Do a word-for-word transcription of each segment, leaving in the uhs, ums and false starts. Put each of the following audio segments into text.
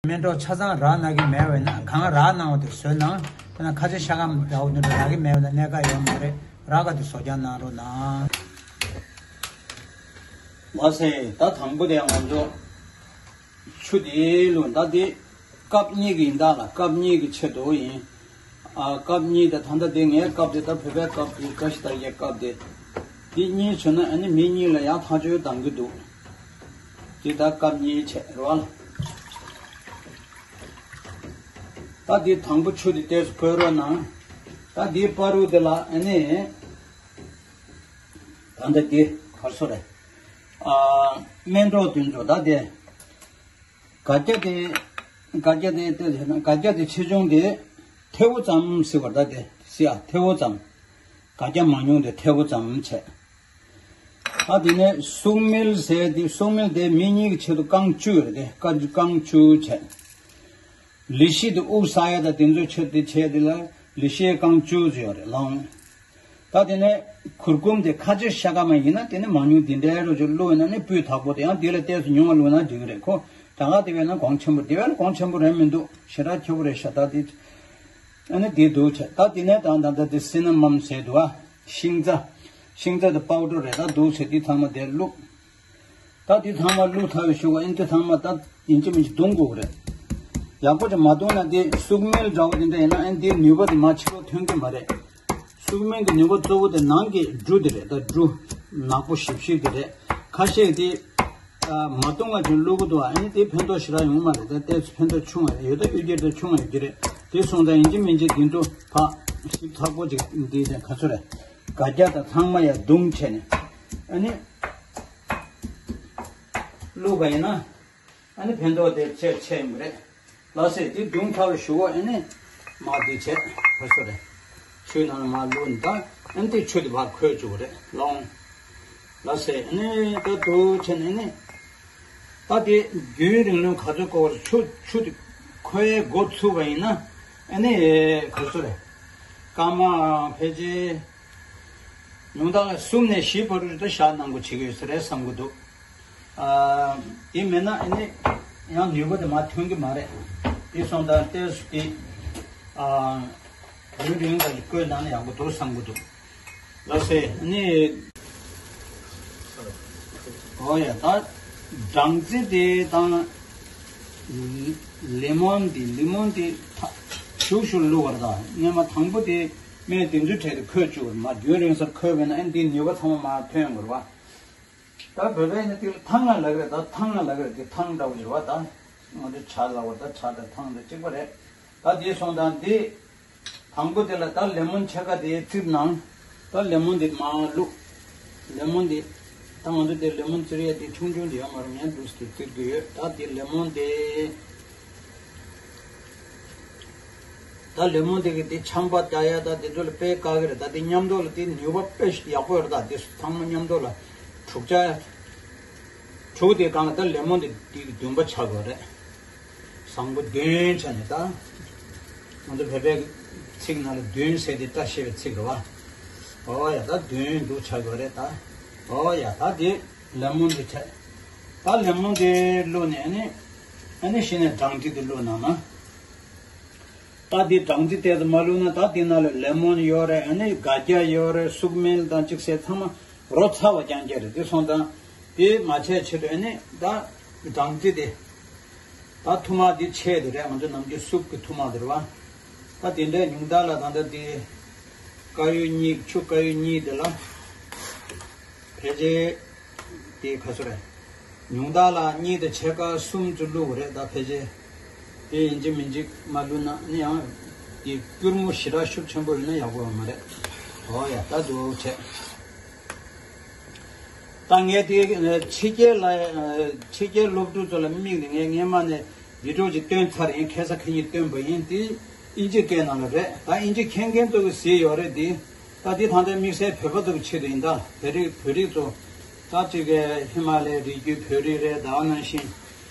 སྨན་གྲོགས་ཆ་ཚང་རག་གནང་གི་མེད་པས་ན། གང་རག་གནང་བ་དེ་བཟོས་གནང་། དཔེར་ན་ཁ་ཆེ་ཤ་སྐམ་འདྲ་བོ་དེ་འདྲ་རག་གི་མེད་པས་ན་གནད་འགག་ཡོད་མ་རེད། རག་ག་དེ་བཟོ་རྐྱང་གནང་རོགས་གནང་། ལགས་སེ། ད་དང་པོ་དེ་ང་ཚོ་ཆུ་དེ་བླུགས། ད་དེ་སྐབས་གཉིས་ཀྱི་ཡིན་ད་ལ། སྐབས་གཉིས་ཀྱི་ཆེད་དུ་ཡིན། ཨ། སྐབས་གཉིས་དེ་ད་ལྟ་དེ་ངའི་སྐབས་དེ། ད་བོད་པའི་སྐབས་དེ། བཀྲ་ཤིས་དར་རྒྱས་སྐབས་དེ། དེ་གཉིས་བྱུང་ན་ཨ་ནི་མི་གཉིས་ལ་ཡང་ཐག་གཅོད་གཏང་གི་འདུག་དེ་ད་སྐབས་གཉིས་བྱས་རེད་བ། ད་དེ་དང་པོ་ཆུ་དེ་ཏོག་ཙམ་ཕོ་རོགས་གནང་། ད་དེའི་བར་དུ་དེ་ལ་ཨ་ནི། ད་ལྟ་དེ་གར་སོ་རེད། ཨ། སྨན་གྲོགས་དེ་ཚོ་ད་དེ། སྒ་སྐྱ་དེ། སྒ་སྐྱ་དེ་ལྟོས་བྱས་ན། སྒ་སྐྱ་དེ་ཆེ་ཆུང་དེ་ཐལ་བོ་ཙམ་ཟེར་བ་ད་དེ། སི་ཡ་ཐལ་བོ་ཙམ། སྒ་སྐྱ་མང་ཉུང་དེ་ཐལ་བོ་ཙམ་བྱས། ཨ། དེ་ནས་སུག་སྨེལ་ཟེར་དེ། སུག་སྨེལ་དེ་མི་གཉིས་ཀྱི་ཆེད་དུ་རྐང་བཅུ་རེད་དེ། རྐང་བཅུ། རྐང་བཅུ་བྱས། ལི་ཤི་དེ་དབུགས་བསགས་ཡ་དང་དེ་ཚོའི་ཆེད་དུ་བྱས་དེ་ལ་ལི་ཤི་རྐང་བཅུ་ཡོད་རེད་ལགས། ད་དེ་ནས་གུར་གུམ་དེ་ཁ་ཆེ་ཤ་སྐམ་ཡིན་ན་དེ་ནི་མང་ཉུང་དེ་འདྲའི་རོ་ཅིག་བླུགས་ན་ནི་སྤུས་དག་པོ། དེ་ཡང་དེ་ལས་ཏོག་ཙམ་ཉུང་བ་བླུགས་ན་འགྲིག་གི་རེད། ཁོ་གྲངས་ཀ་དེ་བས་ན་གོང་ཆེན་པོ། དེ་བས་ན་གོང་ཆེན་པོ་རེད་མི་འདུག་ཞེ་དྲག་ཁྱད་པར་རེད་ཤག་ད་དེ། ཨ་ནི་དེ་འདུག་བྱས། ད་དེ་ནས་ད་ད་ལྟ་དེ་སི་ན་མོན་ཟེར་འདུག་ཨ། ཤིང་རྩ། ཤིང་རྩ་དེ་པའུ་ཌར་རེད། ད་འདུག་བྱས་དེ་ཚང་མ་དེ་བླུགས། ད་དེ་ཚང་མ་བླུགས་ཚར་བའི་གཞུག་གུ་ཨ་ནི་དེ་ཚང་མ་ད་ཡིན་གཅིག་མིན་གཅིག་བརྡུང་དགོས་ཀྱི་རེད། ཡག་པོ་ཅིག་མ་བརྡུངས་ན་དེ་སུག་སྨེལ་འདྲ་བོ་དེ་འདྲ་ཡིན་ན་ཨ་ནི་དེའི་ནུས་པ་དེ་མར་ཕྱི་ལོགས་ཐོན་གྱི་མ་རེད། སུག་སྨེལ་གྱི་ནུས་པ་གཙོ་བོ་དེ་ནང་གི་འབྲུ་དེ་རེད། ད་འབྲུ་ནག་པོ་ཞིབ་ཞིབ་དེ་རེད། ཁ་ཤས་དེ། ཨ། མ་བརྡུངས་པ་ཅིག་བླུགས་གི་འདུག་ཨ་ནི་དེ་ཕན་ཐོགས་ཞེ་དྲག་ཡོང་མ་རེད། ད་ཏོག་ཙམ་ཕན་ཐོགས་ཆུང་བ་རེད། ཡོད་ད་གཡུལ་འགྱེད་དེ་ཆུང་བ་ཡོད་ཀྱི་རེད། དེ་སོང་ཙང་ཡིན་གཅིག་མིན་གཅིག་དེ་འདྲ་ཕར་ཞིབ་ཚགས་པོ་ཅིག་འདི་དེ་ག་ཚོད་རེད། སྒ་སྐྱ་དང་ཚང་མ་ཡར་བརྡུངས་བྱས་ནས་ཨ་ནི་བླུགས་པ་ཡིན་ན། ཨ་ནི་ཕན་ཐོགས་དེ་ཆེ་ཆེ་ཡིན་པ་རེད། ལགས་སེ། དེ་བརྡུངས་ཚར་བའི་གཞུག་གུ་ཨ་ནི་མར་དེ་བྱས། ཕར་སོ་རེད། ཆུའི་ནང་ལ་མར་བླུགས་ནས་ད་ཨ་ནི་དེ་ཆུ་དེ་ཕར་ཁོལ་བཅུག་པ་རེད་ལགས། ལགས་སེ། ཨ་ནི་ད་དུ་བྱས་ནས་ཨ་ནི་ད་དེ་རྒྱུན་རིང་ལོན་ག་ཚོད་དགོས་པ་རེད། ཆུ་ཆུ་དེ་ཁོལ་ཡའི་འགོ་ཚུགས་པ་ཡིན་ན་ཨ་ནི་ཕར་སོ་རེད། སྐར་མ་ཕལ་ཆེར་ཉུང་མཐའ་ལ་གསུམ་ནས་བཞི་བར་དུ་ད་བཞག་གནང་དགོས་བྱེད་ཀྱི་ཡོད་ས་རེད་བསམ་གྱི་འདུག་ཨ། དེ་མེད་ན་ཨ་ནི་ཡང་ནུས་པ་དེ་མར་ཐོན་གྱི་མ་རེད། དེ་སོང་ཙང་ཏོག་ཙམ་དེ། ཨ། རིང་རིང་ཙམ་ཞིག་བསྐོལ་གནང་ན་ཡག་པོ་འདུག་བསམ་གྱི་འདུག་ལགས་སེ། ཨ་ནི། ཨོ་ཡ། ད་སྦྲང་རྩི་དེ་དང་ལེ་མོན་དེ། ལེ་མོན་དེ་ད་ཞུགས་ཞུགས་བླུགས་པ་རེད། ད་སྔོན་མ་དང་པོ་དེ་སྨན་དེ་ཚོའི་གྲས་དེ་ཁོལ་བཅུག་པ་རེད། མར་རྒྱུན་རིང་སར་ཁོལ་བས་ན་ཨ་ནི་དེའི་ནུས་པ་ཚང་མ་མར་ཐོན་ཡོང་གི་རེད་པ། ད་བོད་པས་ནི་དེ་ལ་ཐང་ང་ལབ་ཀྱི་རེད། ད་ཐང་ང་ལབ་ཀྱི་རེད། དེ་ཐང་འདྲ་བོ་ཞིག་རེད་པ། ད་ང་ཚོ་ཇ་ལབ་པ། ད་ཇ་དང་ཐང་དང་གཅིག་པ་རེད། ད་དེ་སོང་ཙང་དེ་དང་པོ་དེ་ལ་ད་ལེ་མོན་ཕྱེད་ཀ་དེ་བཙིར་གནང་། ད་ལེ་མོན་དེ་མར་བླུགས། ལེ་མོན་དེ་ད་ང་ཚོ་དེ་ལེ་མོན་བཙིར་ཡ་དེ་ཆུང་ཆུང་དེ་ཡོད་མ་རེད། ངས་འདུག་སེ་བཙིར་གྱི་ཡོད། ད་དེ་ལེ་མོན་དེ། ད་ལེ་མོན་དེ་གི་དེ་ཆམ་པ་བརྡར་ཡ་ད་དེ་ཚོ་ལ་དཔེ་དཀའ་གི་རེད། ད་དེ་མཉམ་དུ་ལ་དེ་ནུས་པ་དཔེ་ཡག་པོ་ཡོད་རེད། ད་དེ་ཚང་མ་མཉམ་དུ་ལ་དྲུག་ཆ་དྲུག་དེ་སྒང་ལ་ད་ལེ་མོན་དེ་དེ་གི་བདུན་པ་ཆགས་དགོས་རེད། བཟང་པོ་བདུན་བྱས་ནས་ད། ང་ཚོ་བོད་པའི་ཚིག་ནང་ལ་བདུན་ཟེར་དེ་བཀྲ་ཤིས་པའི་ཚིག་རེད་པ། ཨོ་ཡ། ད་བདུན་འདུག་ཆགས་དགོས་རེད་ད། ཨོ་ཡ། ད་དེ་ལེ་མོན་དེ་བྱས། ད་ལེ་མོན་དེ་བླུགས་ནས་ཨ་ནི་ཨ་ནི་གཞི་ནས་སྦྲང་རྩི་དེ་བླུགས་གནང་ན། ད་འདི་སྦྲང་རྩི་ཏོག་ཙམ་མ་བླུགས་ན། ད་འདི་ནང་ལ་ལེ་མོན་ཡོད་རེད། ཨ་ནི་སྒ་སྐྱ་ཡོད་རེད། སུག་སྨེལ་དང་གཅིག་བྱས་ཚང་མ་རོ་ཚ་བ་རྐྱང་རྐྱང་རེད། དེ་སོང་ཙང་དེ་མ་བྱས་ཆེད་དུ་ཨ་ནི་ད་སྦྲང་རྩི་དེ་ད་ཐུར་མ་དེ་ཆད་དེ་རེད། ང་ཚོ་ནམ་རྒྱུན་སུབ་ཀྱི་ཐུར་མ་དེ་རེད་པ། ད་དེ་འདྲའི་ཉུང་མཐའ་ལ་ད་ལྟ་དེ་དཀར་ཡོལ་གཉིས། ཆུ་དཀར་ཡོལ་གཉིས་དེ་ལ་ཕལ་ཆེར་དེ་ག་ཚོད་རེད། ཉུང་མཐའ་ལ་གཉིས་དང་ཕྱེད་ཀ་གསུམ་ཙམ་བླུགས་པ་རེད། ད་ཕལ་ཆེར་དེ་ཡིན་གཅིག་མིན་གཅིག་མ་བླུགས་ན་ནི་ཡང་དེ་སྐྱུར་མོ་ཞེ་དྲག་ཤུགས་ཆེན་པོ་ཡོད་ན་ཡག་པོ་ཡོད་མ་རེད། ཨོ་ཡ། ད་འདུག་བྱས། ད་ངས་དེ་ཕྱི་རྒྱལ་ལ་ཕྱི་རྒྱལ་སློབ་ཕྲུག་ཚོ་ལ་དམིགས་ནས་ངས་སྔས་མ་ནས་བི་ཌི་ཡོ་ཅིག་བཏོན་ཚར་ཡིན། ཁ་སང་ཁ་ཉིན་བཏོན་པ་ཡིན། དེ་ཨིན་ཇི་སྐད་ནང་ལ་རེད། ད་ཨིན་ཇི་མཁྱེན་མཁན་ཚོ་གིས་གཟིགས་ཡོད་རེད། དེ་ད་དེ་ད་ལྟ་དམིགས་བསལ་བོད་པ་ཚོ་གི་ཆེད་དུ་ཡིན། ད་བོད་རིགས་བོད་རིགས་ཚོ་ད་ཅིག་གི་ཧི་མ་ལའི་རི་རྒྱུད་བོད་རིགས་རེད། ད་ནང་བཞིན་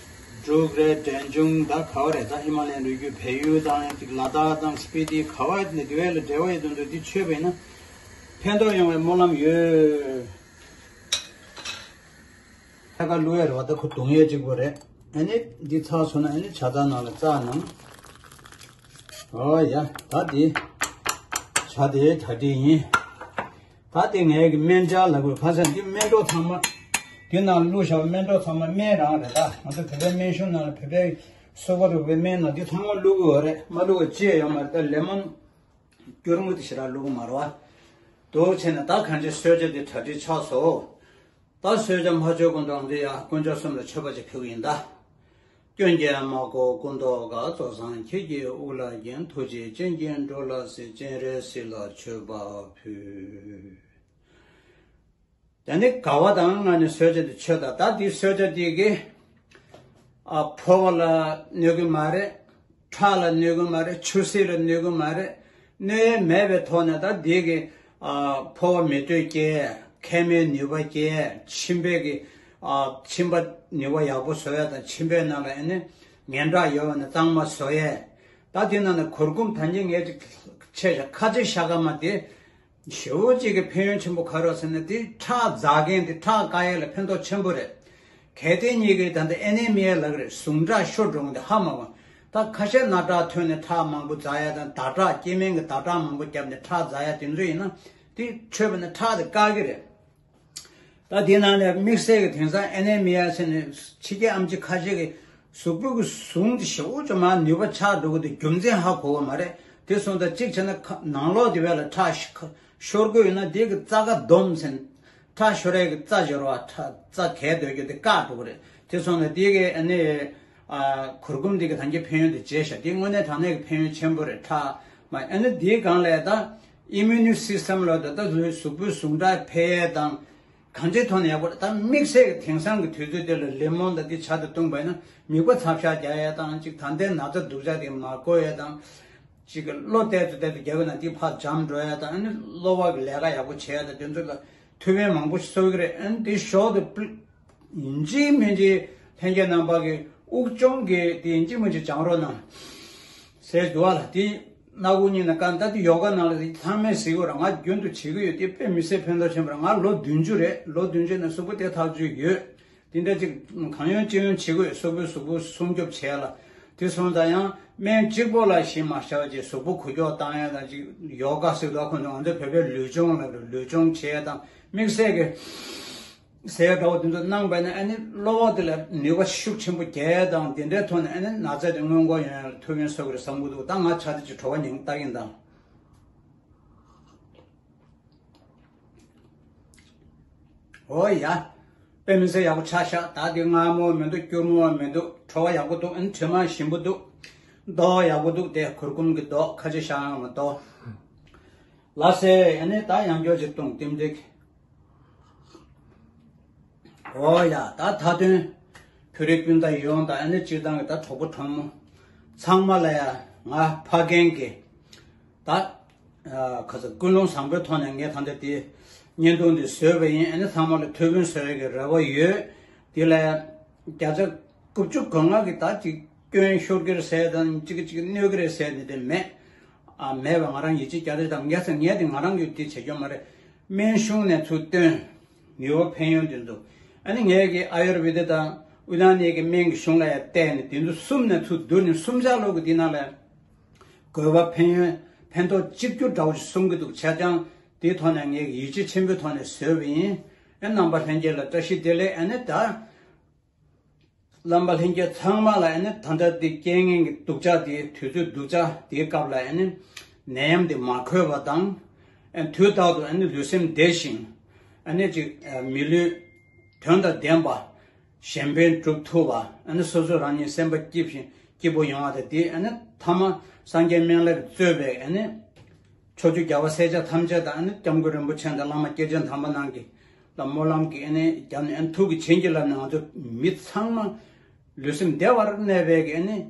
འབྲུག་རེད། འབྲས་ལྗོངས་ད་ག་བ་རེད། ད་ཧི་མ་ལའི་རི་རྒྱུད་བལ་ཡུལ་དང་ཅིག་ལ་དྭགས་དང་སྤི་ཏི་ག་བ་ནས་དེ་བས་ལ་འབྲེལ་བ་ཡོད་དོན་དུ་དེ་ཆོད་པ་ཡིན་ན་ཕན་ཐོགས་ཡོང་བའི་སྨོན་ལམ་ཡོད། ཐད་ཀར་བླུགས་ཡས་རེད་པ། ད་ཁོ་བརྡུང་ཡས་གཅིག་པོ་རེད། ཨ་ནི་འདི་ཚར་སོང་ན་ཨ་ནི་ཇ་ཚང་ནང་ལ་བཙགས་གནང་། ཨོ་ཡ། ད་འདི་ཇ་དེ་གྲ་སྒྲིག་ཡིན། ད་དེ་ངའི་གི་སྨན་ཇ་ལ་དགོས། ཁ་སང་འདི་སྨན་གྲོགས་ཚང་མ་འདི་ནང་བླུགས་བཞག་སྨན་གྲོགས་ཚང་མ་སྨན་རང་རེད། ད་ང་ཚོ་བོད་པའི་སྨན་གཞུང་ནང་ལ་བོད་པའི་གསོ་བ་རིག་པའི་སྨན་ནང་འདི་ཚང་མ་བླུགས་དགོས་རེད། མ་བླུགས་པ་ཅི་ཡང་ཡོད་མ་རེད། ད་ལེ་མོན་སྐྱུར་མོ་དེ་ཞེ་དྲག་བླུགས་མ་རེད་བ། འདུག་བྱས་ནས་ད་གང་ཅི་གསོལ་ཇ་འདི་གྲ་སྒྲིག་ཆགས་སོང་། ད་གསོལ་ཇ་མ་མཆོད་གོང་དུ་ང་ཚོ་ཡ་དཀོན་མཆོག་གསུམ་ལ་མཆོད་པ་ཅིག་ཕུལ་གི་ཡིན་ད། སྐྱོན་ཀྱིས་མ་གོས་སྐུ་མདོག་དཀར། སྤྱན་རས་གཟིགས་ཀྱི་དབུ་ལ་བརྒྱན། ཐུགས་རྗེས་བཅོམ་ལྡན་འགྲོ་ལ་གཟིགས། སྤྱན་རས་གཟིགས་ལ་མཆོད་པ་ཕུལ། ད་ནི་དགའ་བ་དང་ངང་ནས་གསོལ་ཇ་འདི་མཆོད་ད། ད་འདི་གསོལ་ཇ་འདི་གིས་ཨ་ཕོ་བ་ལ་གནོད་གི་མ་རེད། ཁྲག་ལ་གནོད་གི་མ་རེད། ཆུ་སྲིན་ལ་གནོད་གི་མ་རེད། གནོད་ཡས་མེད་པའི་ཐོག་ནས་ད་འདི་གིས་ཨ་ཕོ་བ་མེ་དྲོད་སྐྱེད། མཁལ་མའི་ནུས་པ་སྐྱེད། མཆིན་པའི་གི་ཨ་མཆིན་པ་ནུས་པ་ཡག་པོ་བཟོ་ཡས་དང་། མཆིན་པའི་ནང་ལ་ཨ་ནི་ངན་ཁྲག་ཡོད་པ་ནི་གཙང་མ་བཟོ་ཡས། ད་འདི་ནང་ནས་གུར་གུམ་ད་ནི་ངས་ཅིག་ཆེ་ཤ་ཁ་ཆེ་ཤ་ཀ་མ་དེ། ཞེ་པོ་ཅིག་གི་ཕན་ཡོན་ཆེན་པོ་ག་རེ་ཟེར་ན། དེ་ཁྲག་འཛག་མཁན་དེ་ཁྲག་བཀག་ཡས་ལ་ཕན་ཐོགས་ཆེན་པོ་རེད། གལ་ཏེ་ཉིད་ཀྱི་ད་ལྟ་ཨེ་ནེ་མི་ཡ་ལབ་ཀྱི་རེད། ཟུངས་ཁྲག་ཤོར་འགྲོ་མཁན་དེ་ཧ་མ་གོ། ད་ཁ་ཤས་རྣག་ཁྲག་ཐོན་ནས་ཁྲག་མང་པོ་འཛག་ཡས་དང་། ཟླ་ཁྲག་སྐྱེ་དམན་གྱི་ཟླ་ཁྲག་མང་པོ་བརྒྱབ་ནས་ཁྲག་འཛག་ཡས་དེ་ཚོ་ཡིན་ན། དེ་མཆོད་པ་ནི་ཁྲག་དེ་བཀག་གི་རེད། ད་དེའི་ནང་ནས་དམིགས་བསལ་གྱི་དེང་སང་ཨེ་ནེ་མི་ཡ་ཟེར་ནས་ཕྱི་རྒྱལ་ཨེམ་ཆི་ཁ་ཤས་ཀྱི་གཟུགས་པོ་གི་ཟུངས་དེ་ཞེ་པོ་ཅིག་མར་ནུས་པ་ཆག་འགྲོ་གི་འདུག་རྒྱུ་མཚན་ཧ་གོ་གི་མ་རེད། དེ་སོང་ཙང་གཅིག་བྱས་ན་ཁ་ནང་ལོགས་དེ་བས་ལ་ཁྲག་ཤ་ཤོར་དགོས་ཡོད་ན། དེ་གི་རྩ་ཁ་སྡོམ་ཟེར། ཁྲག་ཤོར་ཡས་ཀྱི་རྩ་སྦྱོར་བ། ཁྲག་རྩ་གས་སྡོད་རྒྱུ་དེ་བཀག་འགྲོ་གི་རེད། དེ་སོང་ཙང་དེ་གི་ཨ་ནི་ཨ་གུར་གུམ་དེ་གི་ད་གིན་ཕན་ཡོན་དེ་བརྗེད་ཤག་དེ་དངོས་གནས་དྲང་གནས་ཀྱི་ཕན་ཡོན་ཆེན་པོ་རེད། ཁྲག་མ་ཨ་ནི་དེའི་སྒང་ལ་ད་ཨི་མུ་ནི་སི་སི་ཊམ་ལ་ད་ལྟ་གཟུགས་པོའི་ཟུངས་ཁྲག་འཕེལ་ཡས་དང་། གང་ཅིའི་ཐོག་ནས་ཡག་པོ་རེད། ད་དམིགས་བསལ་གྱི་དེང་སང་གི་དུས་ཚོད་དེ་ལ་ལེ་མོན་དང་དེ་ཇ་དེ་བཏུང་བ་ཡིན་ན། མིད་པ་ཚབ་ཤ་རྒྱག་ཡས་དང་། ཅིག་ད་ལྟའི་ན་ཚ་སྡུག་ཅག་དེ་མ་འགོ་ཡས་དང་། ཅིག་གི་གློ་བཏབ་ཏེ་བཏབ་ཏེ་རྒྱག་གི་ན་དེ་ཕར་འཇམ་འགྲོ་ཡས་དང་། ཨ་ནི་གློ་བ་གི་ལས་ཀ་ཡག་པོ་བྱེད་ཡས་དང་། དེ་ཚོ་ལ་ཐུགས་ཕན་མང་པོ་གསོས་ཀྱི་རེད། ཨ་ནི་དེ་ཞོགས་དུ་པི་ཡིན་གཅིག་མིན་གཅིག་ལྷན་རྒྱས་རྣམ་པ་གི་དབུགས་གཅོང་གི་དེ་ཡིན་གཅིག་མིན་གཅིག་སྦྱང་རོགས་གནང་ཟེར་འདུག་བ་ལ། དེ་སྣ་ཁུག་གཉིས་ནས་བཀང་། ད་དེ་ཡོ་ག་ནང་ལ་ཚང་མས་གཟིགས་དགོས་ར། ང་རྒྱུན་དུ་བྱེད་ཀྱི་ཡོད། དེ་དཔེ་མི་སྲིད་ཕན་ཐོགས་ཆེན་པོ་ར། ང་ལོ་བདུན་ཅུ་རེད། ལོ་བདུན་ཅུ་ནས་གཟུགས་པོ་དེ་ཐག་ཆོད་ཡོད། དེ་འདྲ་ཅིག་གང་ཡོང་ཅི་ཡོང་བྱེད་དགོས། གཟུགས་པོ་གཟུགས་པོ་སྲུང་སྐྱོབ་བྱེད་ཡ་ལ། དེ་སོང་ཙང་ཡང་སྨན་གཅིག་པོ་ལ་གཞི་མ་བཞག་ཅིག་གཟུགས་པོ་འགུལ་སྐྱོད་བཏང་ཡ་དང་། ཅིག་ཡོ་ག་ཟེར་དུས་ཁོང་ཚོ་ང་ཚོའི་བོད་པའི་ལུས་སྦྱོང་ལ་ལུས་སྦྱོང་བྱེད་ཡ་དང་། དམིགས་བསལ་གྱི་ཟས་འདྲ་བོ་དེ་ཚོ་གནང་བས་ན་ཨ་ནི་གློ་བ་དེ་ལ་ནུས་པ་ཤུགས་ཆེན་པོ་རྒྱག་ཡ་དང་། དེ་འདྲའི་ཐོག་ནས་ཨ་ནི་ན་ཚ་དེ་སྔོན་འགོག་ཡོང་ཡ་ལ་ཐུགས་ཕན་གསོས་ཀྱི་རེད་བསམ་གྱི་འདུག་ད་ང་ཆ་དེ་ཅིག་བྲོ་བ་ཉིན་ལྟ་གིན་དང་། ཨོ་ཡ། དཔེ་མི་སྲིད་ཡག་པོ་ཆགས་ཤག་ད་འདི་མངར་མོ་མི་འདུག་སྐྱུར་མོ་མི་འདུག་བྲོ་བ་ཡག་པོ་འདུག་ཨ་ནི་དྲི་མ་ཞིམ་པོ་འདུག་མདོག་ཡག་པོ་འདུག་དེ་གུར་གུམ་གྱི་མདོག་ཁ་ཆེ་ཤ་ཡང་མ་མདོག་ལ་སེ། ཨ་ནི་ད་ཡང་སྐྱར་ཅིག་བཏུང་། ཏིམ་ཏིག་ཨོ་ཡ། ད་མཐའ་དོན་བོད་རིགས་སྤུན་ཟླ་ཡོངས་དང་། ཨ་ནི་སྤྱིར་བཏང་གི་ད་གྲོགས་པོ་གྲོགས་མོ་ཚང་མ་ལ་ཡ་ང་ཕ་རྒན་གྱི་ད་ཨ་ཁ་ས་ཀུན་སློང་བཟང་པོའི་ཐོག་ནས་ངས་ད་ལྟ་དེ་བརྙན་ཐུང་འདི་བཟོས་པ་ཡིན། ཨ་ནི་ཚང་མ་ལ་ཐུགས་ཕན་གསོས་ཡས་ཀྱི་རེ་བ་ཡོད། དེ་ལ་བརྒྱ་ཆ་དགུ་བཅུ་གོ་ལྔ་གི་ད་ཅིག་སྐྱོན་ཤོར་གྱི་རེད་ཟེར་དང་། ཅིག་ཅིག་གནོད་ཀྱི་རེད་ཟེར་ནི་དེ་མེད། ཨ་མེད་པ་ང་རང་ཡིད་ཆེས་བརྒྱ་ཆ་བརྒྱ། ངས་ཟེར་ངས་དེ་ང་རང་གི་དེ་བྱེད་སྐྱོན་མ་རེད། སྨན་གཞུང་ནས་ཚུར་བཏོན་ནུས་པ་ཕན་ཡོན་དེ་ཚོ། ཨ་ནི་ངས་ཀྱི་ཨ་ཡུར་བེ་དཱ་དང་ཨུ་ན་ནི་གི་སྨན་གྱི་གཞུང་ལ་ཡང་བལྟས་ནས། དེ་ཚོ་གསུམ་ནས་ཚུར་བསྡུར་ནས་གསུམ་ཆ་ལོག་གི་དེ་ནང་ལ་དགོས་པ་ཕན་ཡོན་ཕན་ཐོགས་གཅིག་གྱུར་འདྲ་བོ་ཞིག་གསུང་གི་འདུག་བྱས་ཙང་དེའི་ཐོག་ནས་ངས་ཡིད་ཆེས་ཆེན་པོའི་ཐོག་ནས་བཟོས་པ་ཡིན། ཨེ་རྣམ་པ་ལྷན་རྒྱས་ལ་བཀྲ་ཤིས་བདེ་ལེགས། ཨ་ནི་ད་རྣམ་པ་ལྷན་རྒྱས་ཚང་མ་ལ་ཨ་ནི་ད་ལྟ་འདི་རྐྱེན་ངན་གྱི་སྡུག་ཅག་དེ། དུས་ཚོད་སྡུག་ཅག་དེའི་སྐབས་ལ་ཨ་ནི་ནད་ཡམས་དེ་མ་འཁོད་པ་དང་། ཨ་དུས་རྟག་ཏུ་ཨ་ནི་ལུས་སེམས་བདེ་ཞིང་། ཨ་ནི་ཅིག་མི་ལུས་དོན་དང་ལྡན་པ། གཞན་ཕན་སྒྲུབ་ཐུབ་པ། ཨ་ནི་སོ་སོ་རང་ཉིད་སེམས་པ་སྐྱིད་ཞིང་སྐྱིད་པོ་ཡོང་བ་དང་། དེ་ཨ་ནི་ཐ་མ་སངས་རྒྱས་སྨན་བླ་གིས་གཙོས་པའི་ཨ་ནི་ཕྱོགས་བཅུའི་རྒྱལ་བ་སྲས་བཅས་ཐམས་ཅད་དང་། ཨ་ནི་སྐྱབས་མགོན་རིན་པོ་ཆེ་དང་བླ་མ་སྐྱེས་ཆེན་དམ་པ་རྣམས་ཀྱིས་ལ་སྨོན་ལམ་གྱིས་ཨ་ནི་བརྒྱབ་ནས། ཨ་ནི་ཐུགས་ཀྱིས་བྱིན་གྱིས་བརླབས་ནས་ང་ཚོ་མི་ཚང་མ་ལུས་སེམས་བདེ་བར་གནས་པའི་གི་ཨ་ནི་